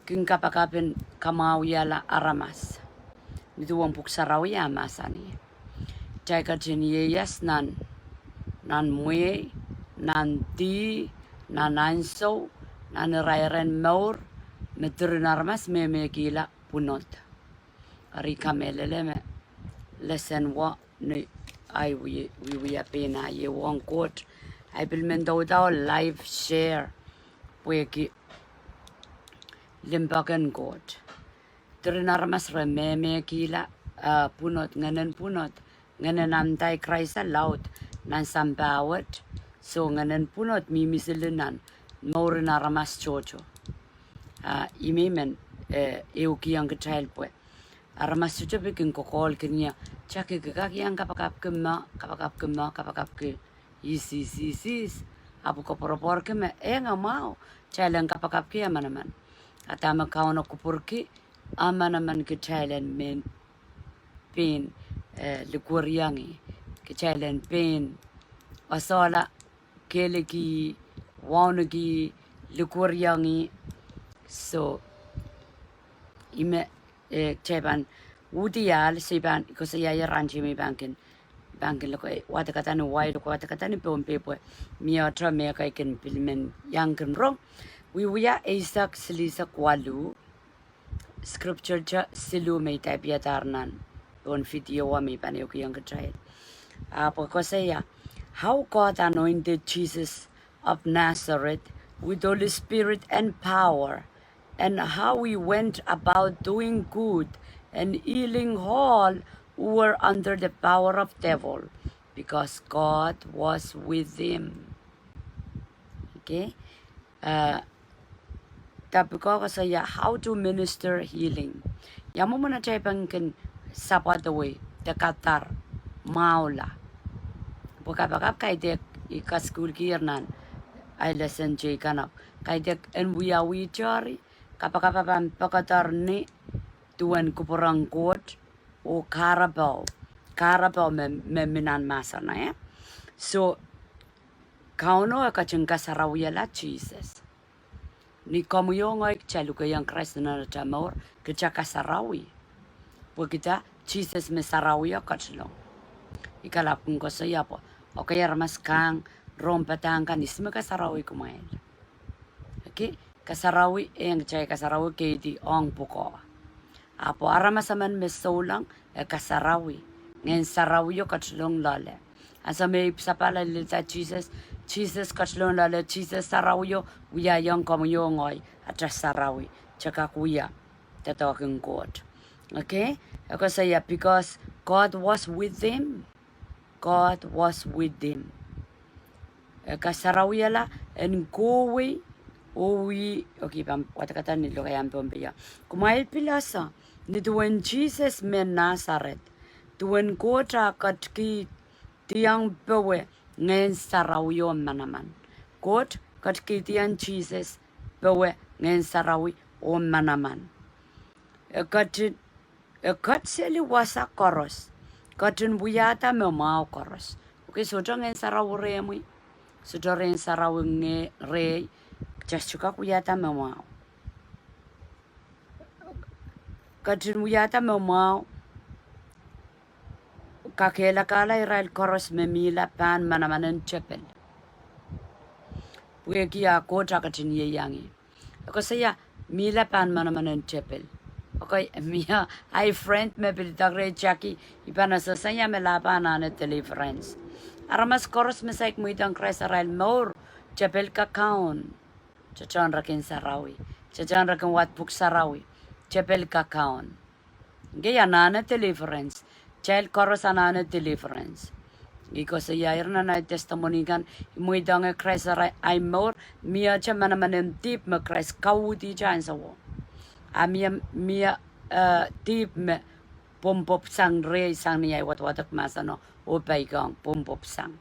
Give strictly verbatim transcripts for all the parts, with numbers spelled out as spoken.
kin kapakap en kamwahwihala aramas. Ni duwen Pwuhk Sarawi a mahsanih, kitail ketin ieias nan, nan mwehi, nan dih, nan ansou, nan irairen mour, me diren aramas mehmehkihla pwunod. Eri I kamehlele me lesen wo ni ahi wie, wiewia pein ahi ehu ong Koht. Ahi pil men doudouda live share pwehki limpoak en Koht. Diren aramas re mehmehkihla, eh, pwunod, ngehnen pwunod, ngehnen andai Krais laud nan sampah wet. So ngehnen pwunod mihmi sili nan mouren aramas tohto. Ah, I men men, eh, ehukihong kitail pwe aramas tohto pil kin kokohla kin ia, kitail kak iang kapakapki mwo, kapakapki mwo, kapakapki ihs, ihs, ihs, ihs. Ahpw koapworopworki me, eh, ngamwahu, kitail en kapakapki eh manaman. A dahme Kauno kupwurki, ah manaman kitail en men pein, eh, likwerihong ih. Kitail en pein, osohla, kehliki, wauneki, likwerihong ih. So, I men, eh, kitail pahn uhdi ahl, so I pahn koasoia rahn timi pahn kin, pahn kin lokaiahn wadekada ni wai, lokaiahn wadekada ni Pohnpei pwe mie oto me kitail kin pil men iang kin rong. Wiewia eisek, silihsek waluh. Scripture siluh me I tapihadahr nan pohn video wa me I pahn ehukihong kitail. Ahpw koasoia, how God anointed Jesus of Nazareth with Holy Spirit and power, and how he went about doing good and healing all who were under the power of devil, because God was with him. Okay. Eh, topic ko koasoia, how to minister healing. Ia mwomwen atail pahn kin sapwada wei, de kadar, mwahula. Pwe kapakap kaidehk I kasukuhlkihla nan ahi lesen teikan ahpw kaidehk en wiawi tohri, kapakap pahn pekeder ni duwen kupwur en Koht, oh kahrepe, kahrepe me, me mi nan mahsen, eh. So, Kauno e ketin kasarawihala Sises. Ni komwi oh ngehi kitail lukehiong Krais nan atail mour, kitail kasarawi. Pwehki dah? Sises me sarawio ketilong. I kalap kin koasoia pwe, okay, aramas kang, rong padahk kan, ihs me kasarawi kumwail? Okay, kasarawi, eh, kitail kasarawi kehdi ong pwukoa. Ahpw aramas emen me souleng, e kasarawi. Ngehn Sarawio ketilong loale. Ansou me ipwsapahl lelda Sises, Sises ketilong loale, Sises sarawio wiahiong komwi oh ngehi, atail sarawi, kitail kak wia doadoahk en Koht. Okay? E koasoia, because God was with him. God was with him. E kasarawihala en kohwei, oh wia, okay, pahn wadekada ni lokaiahn Pohnpei ia. Kumwail pil ese, ni duwen Sises mehn Nasaret, duwen Koht ah ketikihdiong powe Ngehn Sarawio manaman. Koht ketikihdiong Sises powe Ngehn Sarawi oh manaman. E ketin E ketseli wasa koaros. Ketin wiahda me mwahu koaros. Okay, sohte Ngehn Sarawi rehmwi. Sohte Ngehn Sarawi nge rehi. Just kak wiahda me mwahu. Ketin wiahda me mwahu. Kakehlakahla irail koaros me mihla pahn manaman en tepil. Pwehki a Koht a ketin ieiang ih. E koasoia, mihla pahn manaman en tepil. Okay, mie ahi friend me pil idek reh Jackie, I pahn esehsang ia me lahpo anahne deliverance. Aramas koaros me saik mweidohng Krais arail mour, tepil kakaun. Tohtohn rehn Ngehn Sarawi. Tohtohn rehn wad Pwuhk Sarawi. Tepil kakaun. Ngehi anahne deliverance. Kitail koaros anahne deliverance. I koasoia ire nan ahi testimony kan, I mweidohng Krais arail mour, mie te manaman en dihp me Krais kauhdi te ansowo. A mie, mie, eh, dihp me pwopwopsang rehi sang ni ahi wadwadek mahseno, oh peikiong pwopwopsang.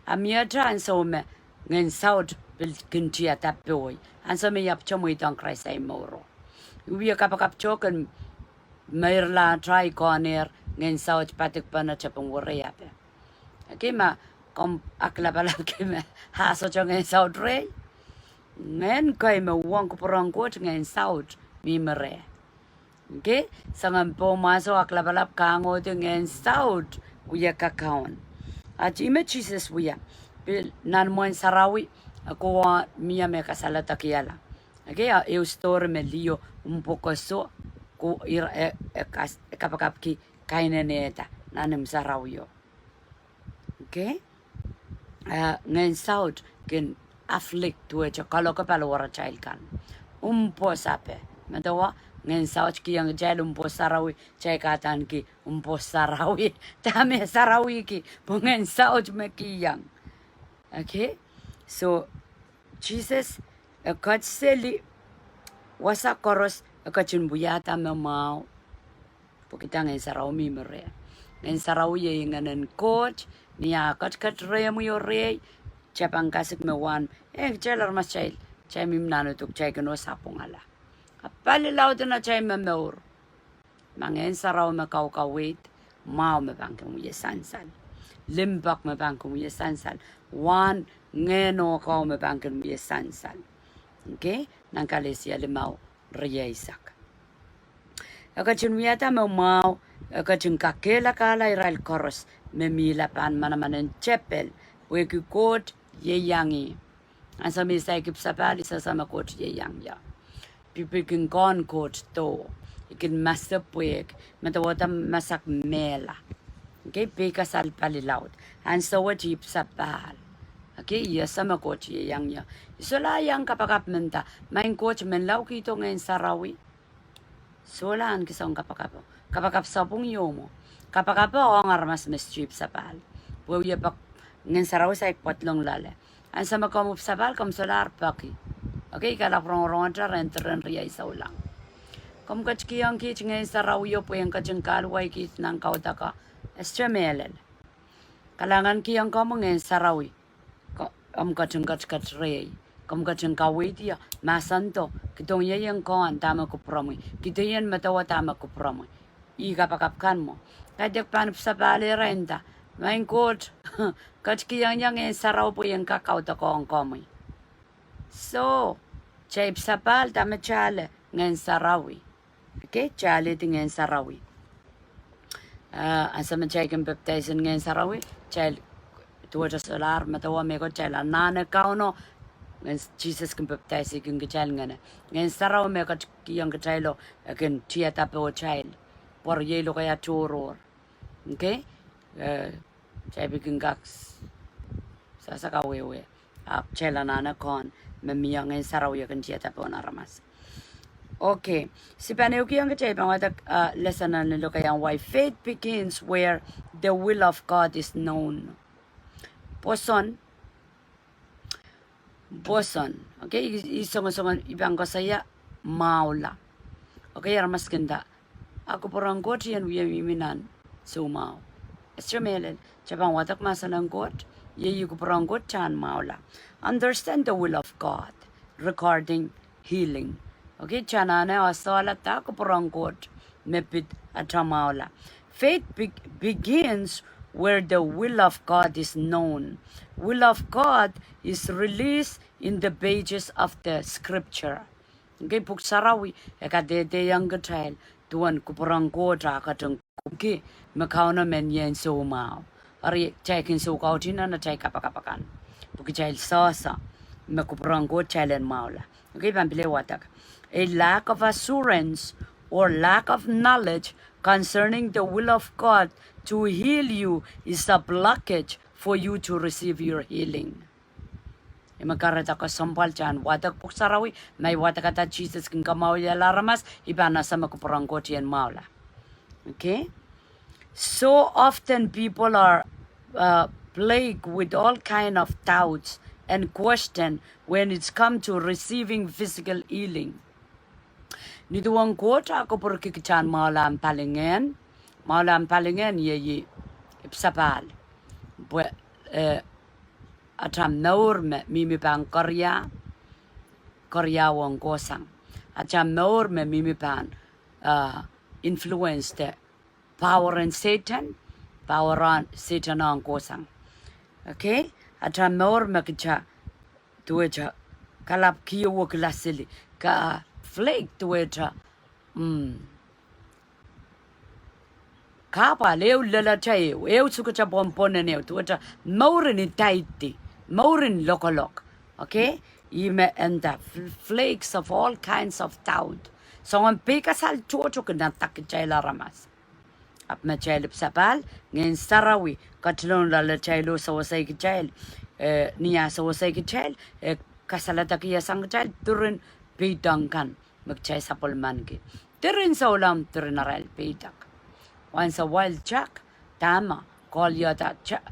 A mie te ansou me Ngehn Saut pil kin tiada powe. Ansou me I ahpwte mweidohng Krais ahi mouro. I wie kapakap tohken meirla te I kohnehr Ngehn Saut padikpene tepin werei ape. Okay, ma komw aklapalapki me a sohte Ngehn Saut rehi. Ngehn kei me uhwong kupwur en Koht Ngehn Saut. mihmi reh. Okay? Soangen poh mwahso, aklapalap, kangohdi, ngehn saut wia kakaun. Ahpw ih me Sises wia. Pil nan mwohn sarawi, e kowe mie me kasalehda kiala. Okay? A ehu story me liho, mwohn pwukoa soh, ko ira, e, e kas-, e kapakapki kainenehda nan imw sarawio. Okay? Eh, ngehn saut kin afflict duwehte kaloke paliwaratail kan. Mwohn pwohs ape. Medewe, ngehn saut kihong kitail mwohn pwohs sarawi, kitail kadaniki mwohn pwohs sarawi. Dahme sarawiki, pwe ngehn saut me kihong. Okay? So, Sises, e ketiket seli, wasa koaros, e ketin wiahda me mwahu. Pwehki dah? Ngehn Sarawi mihmi reh. Ngehn Sarawi iei Ngehnen Koht, ni ah ketiket rehmwi oh rehi, kitail pahn kasik me wahn, eh, kitail aramas kitail, kitail mihmi nan uduk, kitail kin oh sapwungala. A pali laud en atail momour. Ma Ngehn Sarawi me kaukaweid, mwahu me pahn kin wia sansal. Limpoak me pahn kin wia sansal. Wahn ngehn oh kau me pahn kin wia sansal. Okay? Nan Kalesia limau, rieisek. E ketin wiahda me mwahu, e ketin kakehlakahla irail koaros me mihla pahn manaman en tepel, pwehki Koht ieiang ih. Ansou me I saik ipwsapahl, I sehse me Koht ieiang ie. Pil kin kohn Koht doh, I kin masepwehk, medewehda masak mehla. Okay, peikasal pali laud. Ansou wet I ipwsapahl. Okay, I ese me Koht ieiang ie. I solahr iang kapakap men da, Maing Koht, men lao kihdo Ngehn Sarawi. Solahr ahneki soangen kapakap. Kapakap sapwung ieu mwo. Kapakap ong aramas me sohte ipwsapahl. Pwe wiepe Ngehn Sarawi saik pwadlong loale. Ansou me komw ipwsapahl, komw solahr peki. Okay, I kalap rongorongete rehn diren riei souleng. Komw ketikihong kiht Ngehn Sarawio pwe en ketin kahluwa kiht nan kaudoko. E sohte mehlel. Kalahngan kihong komwi Ngehn Sarawi. Ko-, omw ketin ketiket rehi. Komw ketin kaweid ie, mahsendo, kidohng ie ien kohn dahme kupwuromwi. Kidohng ien medewe dahme kupwuromwi. Ih kapakap kan mwo. Kaidehk pahn ipwsapahl ira nda, Maing Koht, ketikihong ie Ngehn Sarawi pwe ien kak kaudok ong komwi. So, kitail ipwsapahl dahme kitail ale? Ngehn Sarawi. Okay, kitail alehdi Ngehn Sarawi. Ah, ansou me kitail kin pepdaisin Ngehn Sarawi, kitail duwehte solahr medewe mehkot, kitail anahne Kauno, Ngehn, Sises kin pepdaisikihong kitail ngehne. Ngehn Sarawi me ketikihong kitailo, e kin tiada pohtail. Pwe riei lokaia tohrohr. Okay? Eh, kitail pil kin kak s-, sehse kawehwe. Ahpw kitail anahne kohn, me mie Ngehn Sarawi e kin tiada pohn aramas. Okay. Se pahn ehukihong kitail pahn wadek, ah, lesen nan lokaiahn wai. Faith begins where the will of God is known. Pwoson, pwoson. Okay, I, I songosong, I pahn koasoia mwahula. Okay, aramas kin nda, a kupwur en Koht ien wie mihmi nan soumwahu. E sohte mehlel, kitail pahn wadek mahsen en Koht, iei kupwur en Koht tahn mwahula. Understand the will of God regarding healing. Okay, kitail anahne esehla dah kupwur en Koht me pid atail mwahula. Faith be-, begins where the will of God is known. Will of God is released in the pages of the scripture. Okay, Pwuhk Sarawi e kadehdehiong kitail duwen kupwur en Koht a ketin kupwurki me Kauno men ien soumwahu. Eri kitail kin soukautih nan atail kapakap akan. Pwe kitail sehse me kupwur en Koht kitail en mwahula. Okay, pahn pil wadek. A lack of assurance or lack of knowledge concerning the will of God to heal you is a blockage for you to receive your healing. Ih me kahrehda kesempwal kitail en wadek Pwuhk Sarawi, ma I wadekada Sises kin kamwahwihala aramas, I pahn ese me kupwur en Koht ien mwahula. Okay? So often people are, uh, plagued with all kind of doubts and question when it's come to receiving physical healing. Ni duwen Koht a kupwurki kitail en mwahula en palingehn, mwahula en palingehn iei ipwsapahl. Pwe, eh, atail mour me mihmi pahn koaria, koaria ong kohsang. Atail mour me mihmi pahn, uh, influence the power en Sehdan, power en Sehdan ong kohsang. Okay? Atail mour me kitail duwehte kalap kihwekihla seli, ka flake duwehte, mm, kahpwal ehu, lelehte ehu, ehu sukete pwonpwonen ehu, duwehte mourin idaidiong, mourin lokolok. Okay? Ihme e nda fl-, flakes of all kinds of doubt. Soangen peikasal tohto kin attack kitail aramas. Ahpw ma kitail ipwsapahl, Ngehn Sarawi ketilong loalatail oh sewese kitail, eh, ni ah sewese kitail, eh, kasaledekihasang kitail diren peidek kan me kitail sapwellimaniki. Diren souleng, diren arail peidek. Once a while check, dahme, kohlahte check.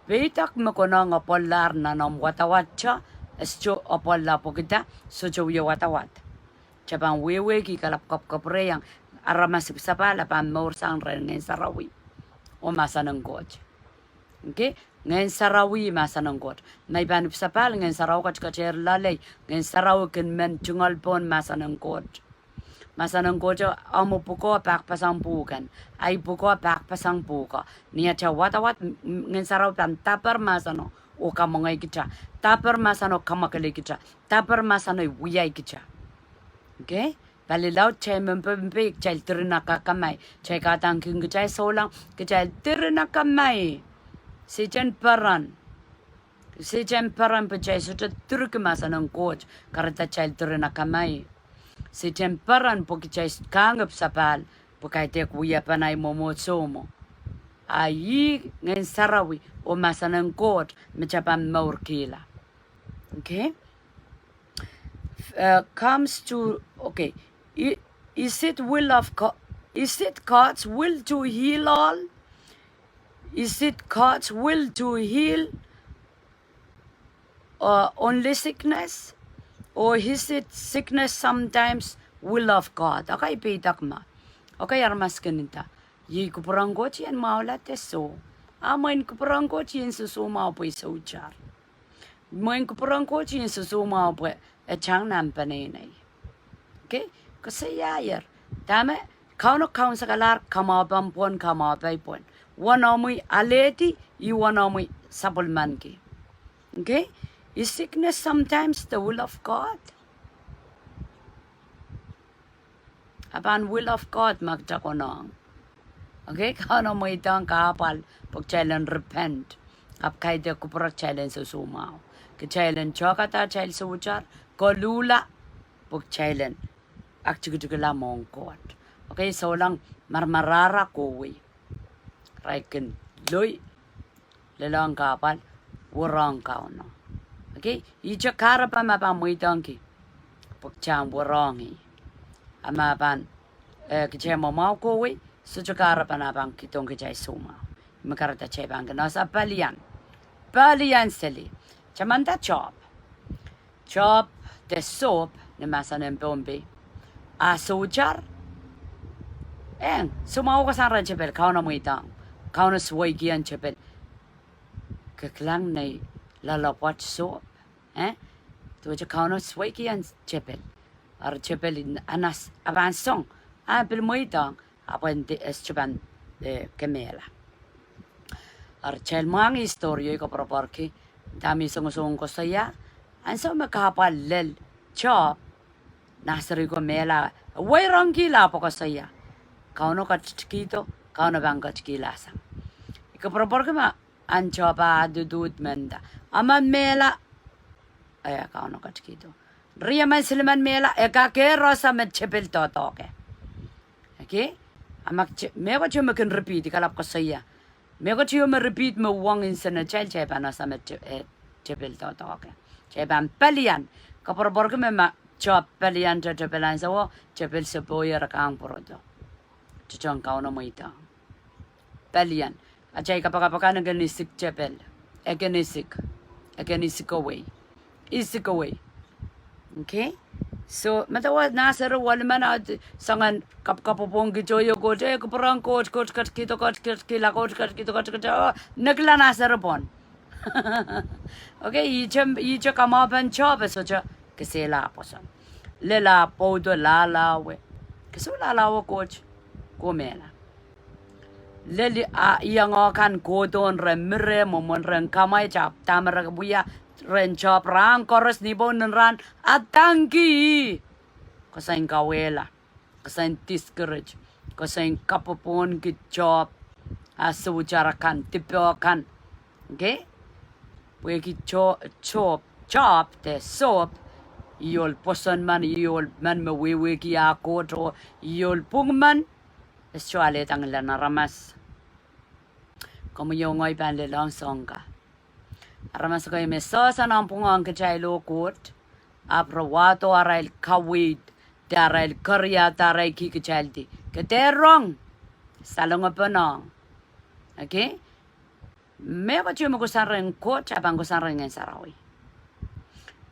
Peidek me konehng apwalahr nan omw wadawad te, e sohte apwalala pwehki dah, sohte wie wadawad. Kitail pahn wehwehki kalap kapwkapwurehiong, aramas ipwsapahl e pahn mour sang rehn Ngehn Sarawi oh mahsen en Koht. Okay? Ngehn Sarawi mahsen en Koht. Ma I pahn ipwsapahl, Ngehn Sarawi ketiket loalei, Ngehn Sarawi kin men tungoal pohn mahsen en Koht. Mahsen en Koht, omw pwukoa pahkpeseng pwuhken, ahi pwukoa pahkpeseng pwuhko. Ni atail wadawad, m-, m-, Ngehn Sarawi pahn daper mahseno oh kamwengei kitail. Daper mahseno kamwakelei kitail. Daper mahseno wiawi kitail. Okay? Pali laud kitail me Pohnpei, kitail diren akamai, kitail kahdaneki kitail souleng, kitail diren akamai. Sehdan peren. Sehdan peren pwe kitail sohte direki mahsen en Koht, kahrehda kitail diren akamai. Sehdan peren pwe kitail kahng ipwsapahl, pwe kaidehk wiepen ahi mwomwohdiso mwo. A ih Ngehn Sarawi oh mahsen en Koht me kitail pahn mourkihla. Okay? Uh, comes to, okay, i-, is it will of God, is it God's will to heal all? Is it God's will to heal, uh, only sickness? Or is it sickness sometimes will of God? Okay, peidek ma. Okay, aramas kin nda, iei kupwuren Koht I en mwahula de soh. A mwein kupwuren Koht I en sosoumwahu pwe I soutar. Mwein kupwuren Koht I en sosoumwahu pwe e tang nan peneinei. Okay? Koasoiaier. Dahme Kauno kaunsekalahr kamwahupen pwon, kamwahupai pwon. Weneu me I alehdi, I weneu me I sapwellimaniki. Okay? Is sickness sometimes the will of God? A pahn will of God ma kitail konehng. Okay, Kauno mweidohng kahpwal pwe kitail en repent. Ahpw kaidehk kupwure kitail en sosoumwahu. Kitail en tohkada atail soutar, koluhla, pwe kitail en aktikitikla mwohn Koht. Okay, souleng maramarahra kohwei. Irail kin loi, lelohng kahpwal, werehng Kauno. Okay, ihte kahrepe ma pahn mweidohngki pwe kitail en werehng ih. A ma pahn, eh, kitail mwamwahu kohwei, sohte kahrepe ma pahn kihdohng kitail soumwahu. Me kahrehda kitail pahn kin ese pelian. Pelian seli. Tamanda Job. Job de Sohp ni mahsen en Pohnpei. A soutar. Eng, soumwahu kohsang rehn tepel, Kauno mweidohng. Kauno suweikihong tepel. Ke kilang nei loalopwoat Sohp. Eh? Duwehte Kauno suweikihong tepel. Eri tepel en anas, a pahn song. A pil mweidohng. Ahpw e nda e sohte pahn, eh, kemehla. Eri kitail mwahngih story o I koapworopworki, dahme I songosong koasoia, ansou me kahpwal lel Job, nah seri ko mehla, weirongkihla pwe koasoia, Kauno ketikido, Kauno pahn ketikihla sang. I koapworopworki ma ahn Job ah uduhd me nda, emen mehla, eh, Kauno ketikido. Riemen silimen mehla, e kak ese me tepel doadoahk. Okay? A ma kitail, mehkot ieu me kin repeat, I kalap koasoia. Mehkot ieu me repeat me uhwong insenatail, kitail pahn ese me te-, eh, tepel doadoahk. Kitail pahn pelian, koapworopworki me ma Job pelian te tepel ansowo, tepel sopohier e kang pwurodo. Titohn Kauno mweidohng. Pelian. Atail kapakap akan e kin isik tepel. E kin isik. E kin isikowei. Isikowei. Okay? So, medewe nah seri welimen ah soangen kapakap pwong kihdo ieu Koht, eh, kupwuren Koht, Koht ketikido, Koht ketikihla, Koht ketikido, Koht ketikido, oh, nekla nah seri pwon. Okay, ihte, ihte kamwahupen Job e sohte kesehla pwoson. Lel ah pwoudo lahlahwe. Kesou lahlahwe Koht, ko mehla. Lel ah iang akan kohdohn rehn mire, mwomwen rehn kamwaite, dahme re wia rehn Job rahn koaros, ni poh nin rahn, a dangki. Koasoiong kawehla, koasoiong discourage, koasoiong kapwopwohnki Sohp, ah, soutar akan, dipe kan. Okay? Pwehki Sohp, Sohp, Sohp, de Sohp, ih ohl pwoson men, ih ohl men me wehwehki ah Koht oh ih ohl pwung men, e sohte alehda ngilen aramas. Komwi oh ngehi pahn lelohng soahng ka. Aramas kei me sehse nan pwung ong kitail oh Koht, ahpw re wahdo arail kaweid, de arail keriau, de arail kihkitaildi. Ke dehr rong, salongepen ong. Okay? Mehkot ieu me kohsang rehn Koht, e pahn kohsang rehn Ngehn Sarawi.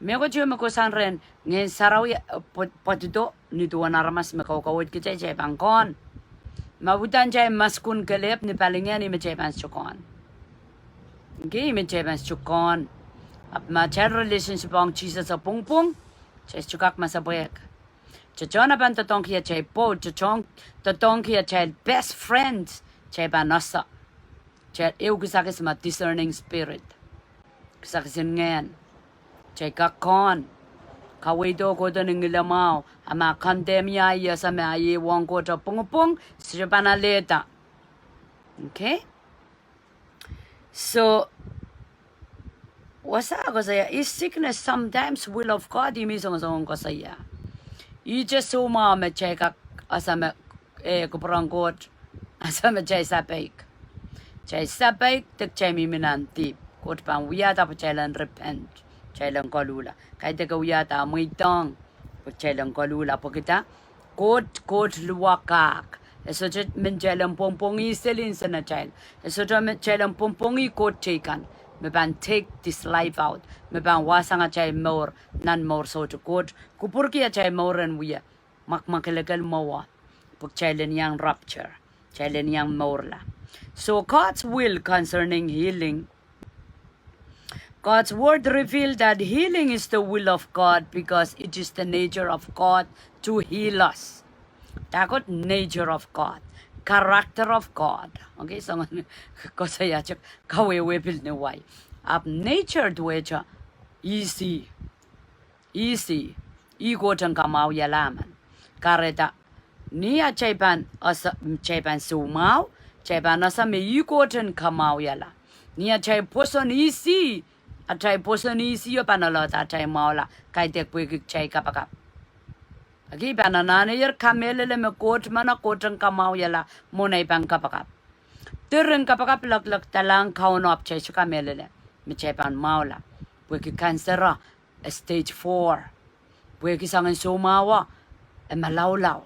Mehkot ieu me kohsang rehn Ngehn Sarawi, eh, pwe-, pwedido ni duwen aramas me kaukaweid kitail, kitail pahn kohn. Ma uhdahn kitail maskun kelehpw ni palingehn, ih me kitail pahn sohte kohn. Okay, ih me kitail pahn sohte kohn. Ahpw ma kitail relationship ong Sises e pwungpwung, kitail sohte kak masepwehk. Kitail sohte pahn doadoahngki atail pwoud, kitail sohte doadoahngki atail best friend, kitail pahn ese. Kitail ehu kisakis me discerning spirit. Kisakisin ngehn. Kitail kak kohn. Kaweid oh kohdo ni ngilemwahu, a ma condemn ie, ese me e iang Koht e pwungpwung, sohte pahn alehda. Okay? So, wasa koasoia, is sickness sometimes will of God, ih me I songosong koasoia. Ihte soumwahu me kitail kak ese me, eh, kupwuren Koht, ese me kitail sapeik. Kitail sapeik, de kitail mihmi nan dihp. Koht pahn wiahda pwe kitail en repent, kitail en koluhla. Kaidehk e wiahda mweidohng pwe kitail en koluhla, pwehki dah? Koht, Koht luwakahk. E sohte men kitail en pwongpwongih seli nsenatail. E sohte men kitail en pwongpwongih koht teikan me pahn take this life out, me pahn wahsang atail mour nan mour soutuk. Koht kupwurki atail mour en wia mwakmwakelekel mwowe, pwe kitail en iang rapture, kitail en iang mourla. So God's will concerning healing, God's word revealed that healing is the will of God because it is the nature of God to heal us. Dahkot nature of God, character of God. Okay, so koasoia kawehwe pil ni wai. Ahpw nature duwehte, ih ih, ih Koht en kamwahwihala men. Kahrehda, ni atail pahn ese, kitail pahn soumwahu, kitail pahn ese me ih Koht en kamwahwihala. Ni atail pwoson ih ih, atail pwoson ih ih o pahn alehda atail mwahula, kaidehk pwehki kitail kapakap. Okay, pahn anahne ier kamehlele me Koht meno, Koht en kamwahwihala, mwohn ei pahn kapakap. Diren kapakap lokolok dalahng Kauno, ahpw kitail sohte kamehlele me kitail pahn mwahula. Pwehki cancer e stage four. Pwehki soangen soumwahu e malaulau.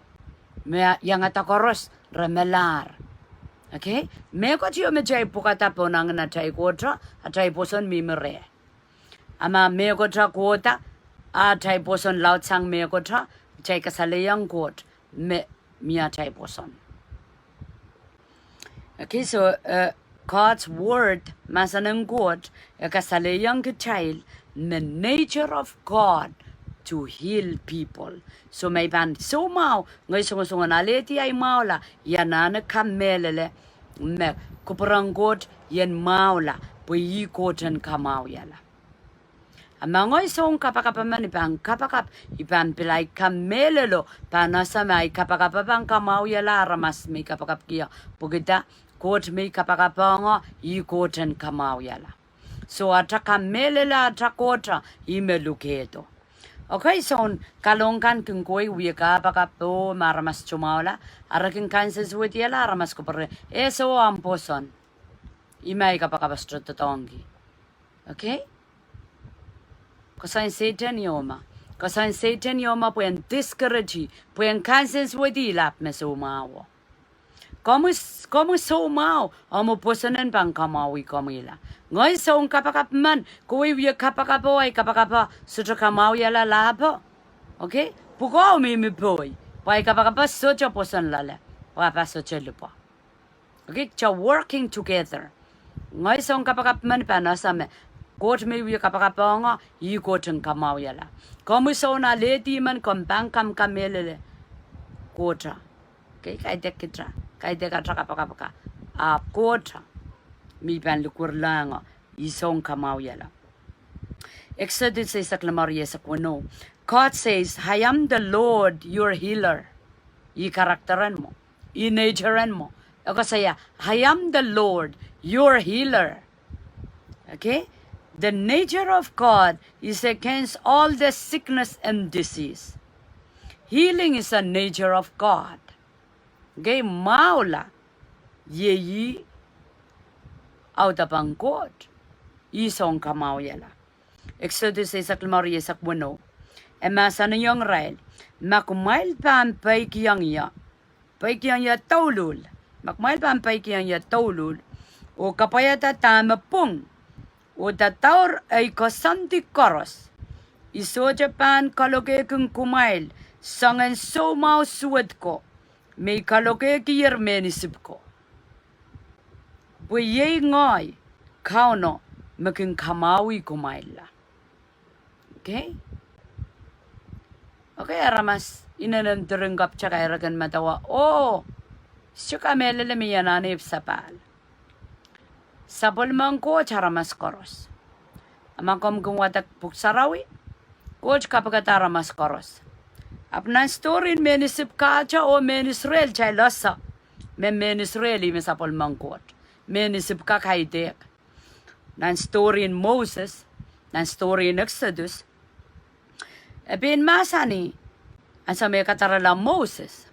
Me iangada koaros re melahr. Okay? Mehkot ieu me kitail pwukada pohn angin atail kohto, atail pwoson mihmi reh. A ma mehkot kohda, atail pwoson laudsang mehkot, kitail kasalehiong Koht me mie atail pwoson. Okay, so, eh, God's word, mahsen en Koht, e kasalehiong kitail me nature of God to heal people. So me I pahn soumwahu, ngehi songosong en alehdi ei mwahula, I anahne kamehlele me kupwuren Koht ien mwahula, pwe ih Koht en kamwahwihala. A ma ngehi soun kapakap men I pahn kapakap, I pahn pil ei kamehlelo, pahn ese me ei kapakap pahn kamwahwihala aramas me I kapakapki ie, pwehki dah? Koht me I kapakap ong, ih Koht en kamwahwihala. So ata kamehlele, ata kohta, ih me lukehdo. Okay, soun kalohk kan kin kohwei wie kapakap oh me aramas soumwahula, a re kin kansensuwedihala aramas kupwure, eh, soh, omw pwoson. Ih me ei kapakap sohte doadoahngki. Okay? Koasoan Sehdan ieu me. Koasoan Sehdan ieu me pwehn discourage, pwehn kansensuwedihla ahpw me soumwahuo. Komwi s-, komwi soumwahu, omw pwoson en pahn kamwahwih komwihla. Ngehi soun kapakap men, kohwei wie kapakap oh ei kapakap sohte kamwahwihala lahpo. Okay? Pwukoa mihmi pohi, pwe ei kapakap sohte pwoson loale, pwe e pahn sohte lipwa. Okay, kitail working together. Ngehi soun kapakap men pahn ese me Koht me I wie kapakap ong, ih Koht en kamwahwihala. Komwi soun alehdi men, komw pahn kam kamehlele kohta. Okay, kaidehk kitail, kaidehk ata kapakap ka. Ahpw kohta me I pahn likwerlahng, ih soun kamwahwihala. Exodus eisek limau, riesek weneu. God says, "I am the Lord, your healer." Ih character en mwo. Ih nature en mwo. E koasoia, "I am the Lord, your healer." Okay? The nature of God is against all the sickness and disease. Healing is a nature of God. Okay, mwahula, iei ih audepen Koht. Ih soun kamwahwihala. Exodus eisek limau, rieisek weneu. E mahsanihong irail, "Ma kumwail pahn peikiong ie, peikiong ie douluhl, ma kumwail pahn peikiong ie douluhl, oh kapwaiada dahme pwung, oh dadaur ei koasoandi koaros, I sohte pahn kalokehki kumwail soangen soumwahu suwed ko me I kalokehkier mehn Isip ko. Pwe iei ngehi Kauno me kin kamwahwih kumwailla." Okay? Okay, aramas inenen diren kapw takairkin medewe, oh, se kamehlele me I anahne ipwsapahl. Sapwellimen Koht aramas koaros. A ma komw kin wadek Pwuhk Sarawi, Koht kapikada aramas koaros. Ahpw nan story en mehn Isip kahto oh mehn Israel, kitail ese me mehn Israel ih me sapwellimen Koht. Mehn Isip ka kaidehk. Nan story en Moses, nan story en Exodus, e pein mahsanih, ansou me e kadarala Moses.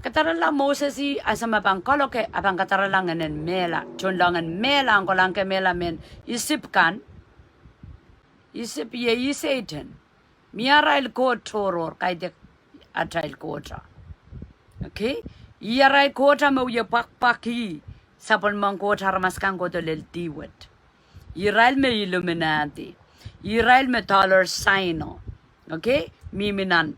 Kadarala Moses ih ansou me pahn kaloke, a pahn kadarala ngehnen mehla, tohnleng en mehla, kolahng kemehla mehn Isip kan. Isip iei Sehdan. Mie arail koht tohrohr, kaidehk atail kohto. Okay? Ih arail kohto me wie pwakpwakih sapwellimen Koht aramas kan kohdo lel dih wet. Irail me Illuminati. Irail me dollar sign o. Okay? Mihmi nan,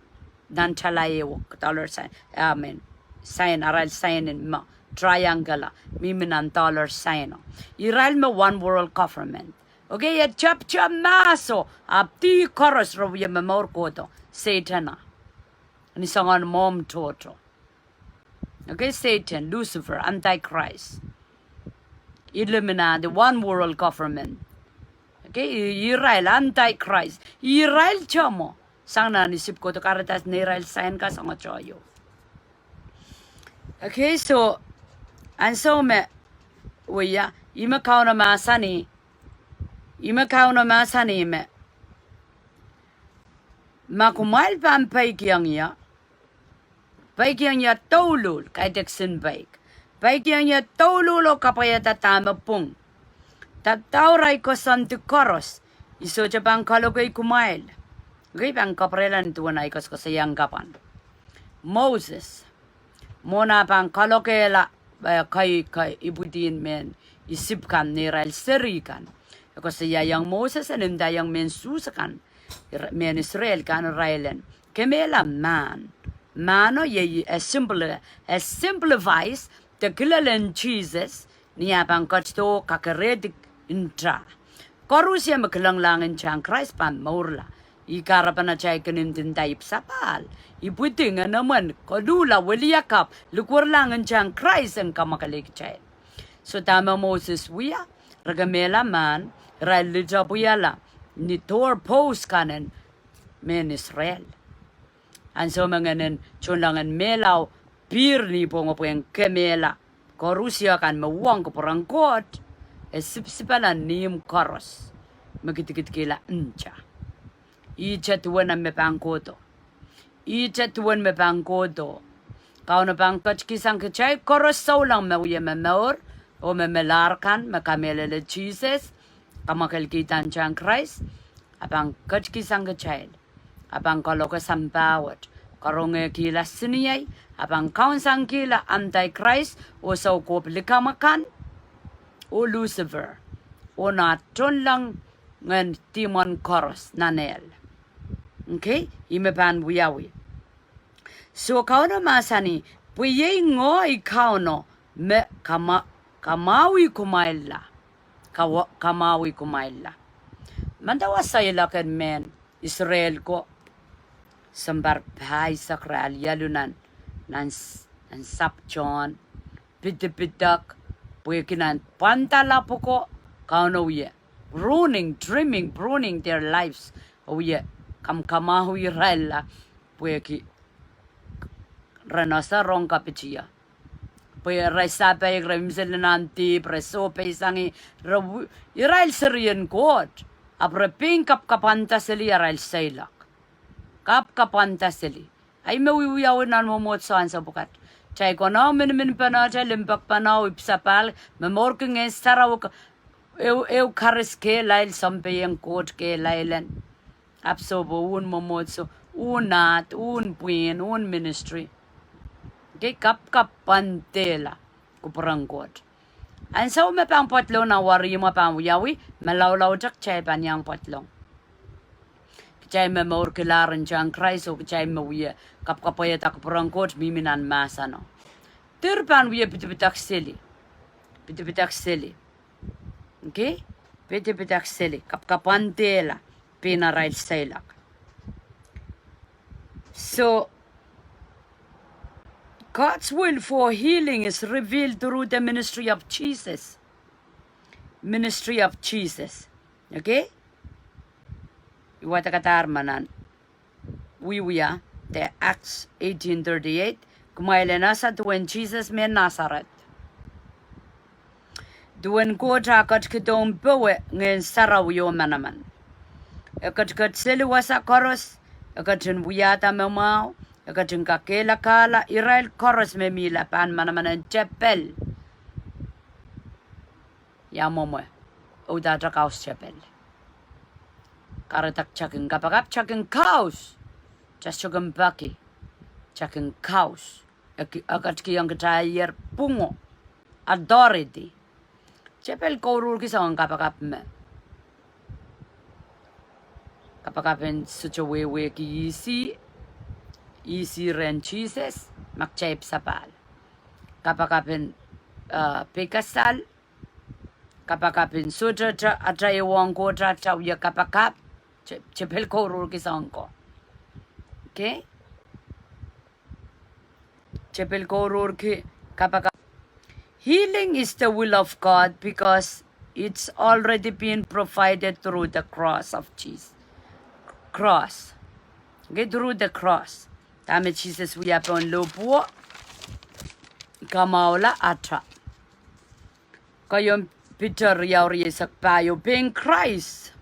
nan tala ehu, dollar sign. I mean, sign, arail sign en me triangular. Mihmi nan dollar sign o. Irail me one world government. Okay, e tepte mahso, ahpw dih koaros re wie momour kohdo Sehdan a. Ni soangen mwomw tohto. Okay, Sehdan, Lucifer, Antichrist. Illuminati, one world government. Okay, i-, irail Antichrist. Irail tohto. Sang nan Isip kohdo, kahrehda neirail sign ka soangotohio. Okay, so, ansou me, wia, ih me Kauno mahsanih, ih me Kauno mahsanih me, ma kumwail pahn peikiong ie, peikiong ie douluhl, kaidehk sin peik. Peikiong ie douluhl oh kapwaiada dahme pwung. Dadaur ei koasoandi koaros, I sohte pahn kaloke kumwail. Okay, pahn kapwurehla nin duwen ei koasokoasoiang kapwan. Moses. Mwohn ah pahn kalokehla, eh, kei, kei, ipwidien mehn Isip kan neirail seri kan. E koasoiaiong Moses en ndaiong mehn Suhs akan, ir-, mehn Israel kan irail en kemehla mahn. Mahn o iei e simple, e simplifies de kilelen Sises, ni ah pahn ketido kakerehdi nta. Koaros me kilenglahng ntahn Krais pahn mourla. Ih kahrepen atail kin nda ipwsapahl. Ipwidi, ngenomwen, koluhla, weliakapw, likwerlahng ntahn Krais en kamwakelei kitail. So dahme Moses wia, re kemehla mahn, irail litopwiala ni doorpost kan en mehn Israel. Ansou me ngehnen tohnlengen mehlao pihr ni pwongo pwehn kemehla koaros kan me uhwong kupwuren Koht, e sipsipala ni imw koaros me kidikidkihla nta. Ihte duwen me pahn kohdo. Ihte duwen me pahn kohdo. Kauno pahn ketikihsang kitail koaros souleng me wie momour, oh me melahr kan me kamehlele Sises, kamwakelkihda ntahn Krais, a pahn ketikihsang kitail. A pahn kaloke sampah wet, karongehkihla siniei, a pahn kaunsangkihla Antichrist, oh soukohp likamw akan, oh Lucifer, oh nah tohnlengen demon koaros nan ehl. Okay, ih me pahn wiawi. So Kauno mahsanih, pwe iei ngehi Kauno me kamwa-, kamwahwih kumwailla. Kawa-, kamwahwih kumwailla. Manda wasa ilok en mehn Israel ko, sounpar pahisek re alialu nan, nan s-, nan sahpw tohn, pidipidek, pwehki nan pwandala pwuko, Kauno wie pruning, trimming, pruning their lives. Oh wie kamwakamwahu irail la, pwehki re nasa rong kapitio. Pwe re sapaik, re mihmihseli nan dihp, re sohpei sang ih, re wi-, irail serien Koht, ahpw re pein kapkapwanda seli arail seiloak. Kapkapwanda seli. Ahi me wiewiawi nan mwomwohdiso ansou pwukat. Kitail konehng miniminpene, kitail limpoakpene, ipwsapahl, momourki Ngehn Sarawi, ehu, ehu karis kehlail, sounpeiong Koht kehlail en. Ahpw soh pwe uwen mwomwohdiso, uwen ahd, uwen pwihn, uwen ministry. Kei kapkapwandehla kupwuren Koht. Ansou me pahn pwadlong nan warihmwo pahn wiawi, malaulaudek kitail pahn iang pwadlong. Kitail me mourkilahr ntahn Krais oh kitail me wie kapkapwaiada kupwuren Koht mihmi nan mahseno. Dir pahn wie pidipidek seli. Pidipidek seli. Okay? Pidipidek seli. Kapkapwandehla pein arail seiloak. So, God's will for healing is revealed through the ministry of Jesus. Ministry of Jesus. Okay? Ih wadek adahr ma nan wiewia, the Acts eighteen thirty-eight, kumwail en ese duwen Sises mehn Nasaret. Duwen Koht ah ketikihdohng powe Ngehn Sarawi oh manaman. E ketiket seli wasa koaros, e ketin wiahda me mwahu, e ketin kakehlakahla irail koaros me mihla pahn manaman en tepel. Ia mwomwe, e uhdahte kaus tepel. Kahrehda kitail kin kapakap, kitail kin kaus. Kitail sohte kin peki. Kitail kin kaus. E ki-, e ketikihong kitailehr pwungo. Authority. Tepel kouruhrki soangen kapakap me. Kapakap en sohte wehwehki ihs ih, ihs ih rehn Sises, ma kitail ipwsapahl. Kapakap en, uh, peikasal, kapakap en sohte, te, atail ehuong Koht atail wie kapakap, te, tepel kouruhrki soangen ko. Okay? Tepel kouruhrki kapakap. Healing is the will of God because it's already been provided through the cross of Jesus. Cross. Okay, through the cross. Dahme Sises wia pohn lohpwuo, kamwahula atail. Keieun Piter riau rieisek pahieu, pein Krais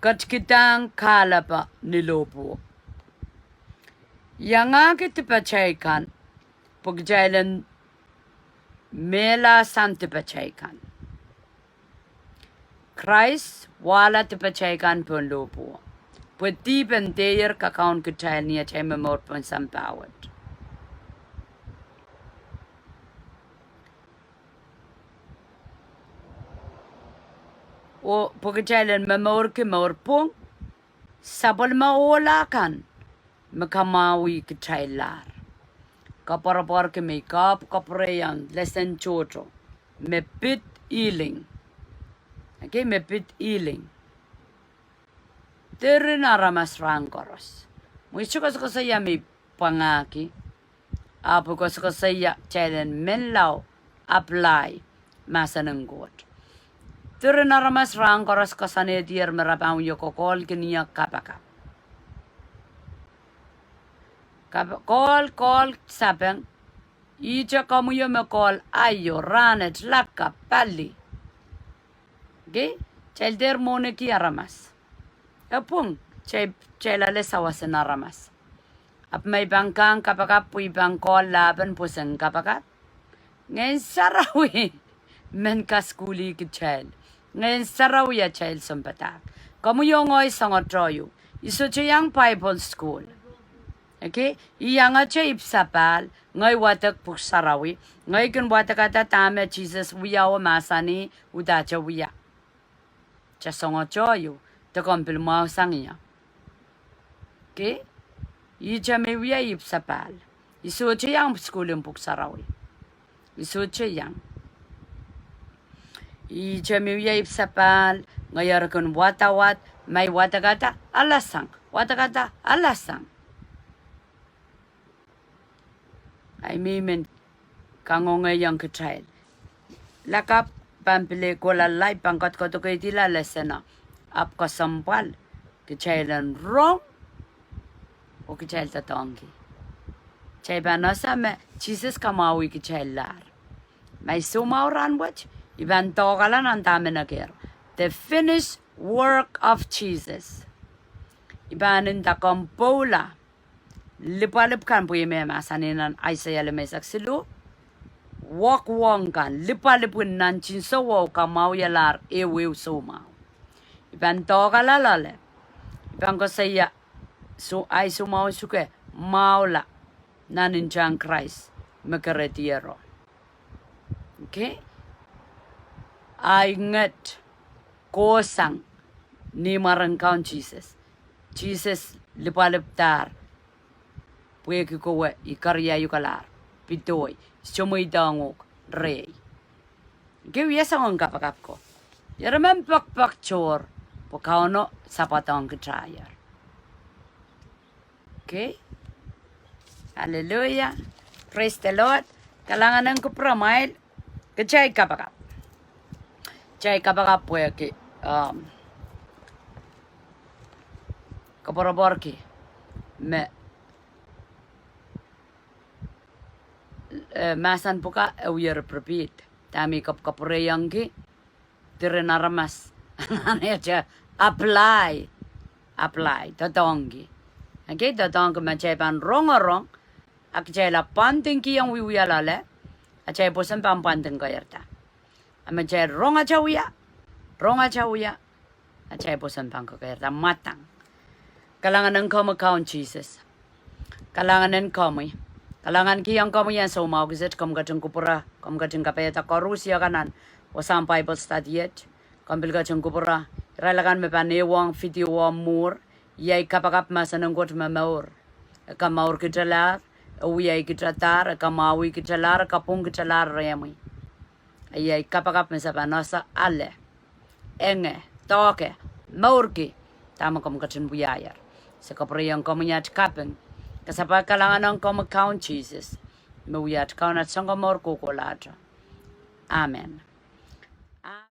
ketikihdohng kahlap ni lohpwuo. Iangahki dipatail kan, pwe kitail en mehla sang dipatail kan. Krais wahla dipatail kan pohn lohpwuo. Pwe dihp en dehier kakaun kitail ni atail momour pohn sampah wet. Oh pwe kitail en momourki mour pwung, sapwellime ohla kan me kamwahwih kitaillahr. Koapworopworki me I kak pwurehng lesen tohto, me pid healing. Okay, me pid healing. Diren aramas rahn koaros. Mwein I koasokoasoia me I pwangahki. Ahpw I koasokoasoia kitail en menlau apply mahsen en Koht. Diren aramas rahn koaros koasoanehdier me re pahn wie kokohlki ni eh kapakap. Kap-, kohl, kohl sapeng. Ihte komwi o me kohl aio, rahnwet, lakapw, pali. Okay? Kitail dehr mwohniki aramas. E pwung, kitail, kitail ale sawas en aramas. Ahpw ma I pahn kak kapakap, pwe I pahn kohl lahpen pwoson kapakap. Ngehn Sarawi men kasukuhlih kitail. Ngehn Sarawi atail sounpadahk. Komwi oh ngehi soangoatohio. I sohte iang Bible school. Okay? I iangete ipwsapahl, ngehi wadek Pwuhk Sarawi, ngehi kin wadekada dahme Sises wia oh mahsanih, uhdahte wia. Kitail soangoatohio, de komw pil mwahu sang ie. Okay? Ihte me I wia ipwsapahl. I sohte iang sukuhl en Pwuhk Sarawi. I sohte iang. Ihte me I wia ipwsapahl, ngehi eri kin wadawad, ma I wadekada, alasang, wadekada, alasang. Ahi me I men kangoangehiong kitail. Lakapw pahn pil kohla, I pahn koadokoadokehdihla leseno. Ahpw kesempwal. kitail en rong, oh kitail doadoahngki. Kitail pahn ese me Sises kamwahwih kitail lahr. Ma I soumwahu rahnwet, I pahn dohkala nan dahme I kehr. The finished work of Jesus. I pahn nda komw pwoula lipwalipw kan pwe me mahsanih nan Aiseia limeisek siluh. Wokohng kan, lipwalipw en nan tinsowou kamwahwialahr ehuehu soumwahu. I pahn dohkala loale. I pahn koasoia, so, ahi soumwahu suke mwahula nan ntahn Krais me kerediero. Okay? Ahi nget kohsang ni mwaren Kaun Sises. Sises lipwalipwdahr pwehki kowe I keriaukalahr, pidoi, soumweidehng uhk rehi. Ke wia soangen kapakap ko. Eri men pekpek tohr, pwe Kauno sapwatehng kitail. Okay? Hallelujah. Praise the Lord. Kalahngan en kupwuramwail. Kitail kapakap. Kitail kapakap pwehki, um, koapworopworki me, eh, mahsen pwukat e wie repeat. Dahme I kap-, kapwurehiongki, diren aramas. Anahne te apply. Apply. Doadoahngki. Okay, doadoahngki me kitail pahn rongorong. A kitail ahpw pahn pwandingkihong wiewia loale. A kitail pwoson pahn pwanding kehda. A me kitail rong atail wia. Rong atail wia. A kitail pwoson pahn kekeirda mwadang. Kalahngan en komwi Kaun Sises. Kalahngan en komwi. Kalahngankihong komwi ansou mwahu kiset komw ketin kupwura, komw ketin kapaiada koaros kan nan wasahn Bible study et. Komw pil ketin kupwura irail akan me pahn ehuong video oh mwuhr, iei ahi kapakap mahsen en Koht me mour. E kamourkitalahr, e wiahkitadahr, e kamwahwihkitalahr, e kapwungkitalahr rehmwi. Iei ahi kapakap me se pahn ese ale, enge, doahke, mourki, dahme komw ketin wiahier. Se kapwurehiong komwi at kaping. Kasapahl kalahngan ong komwi Kaun Sises. Me wia at Kaun, at Sounkomour kohkohlahte. Amen.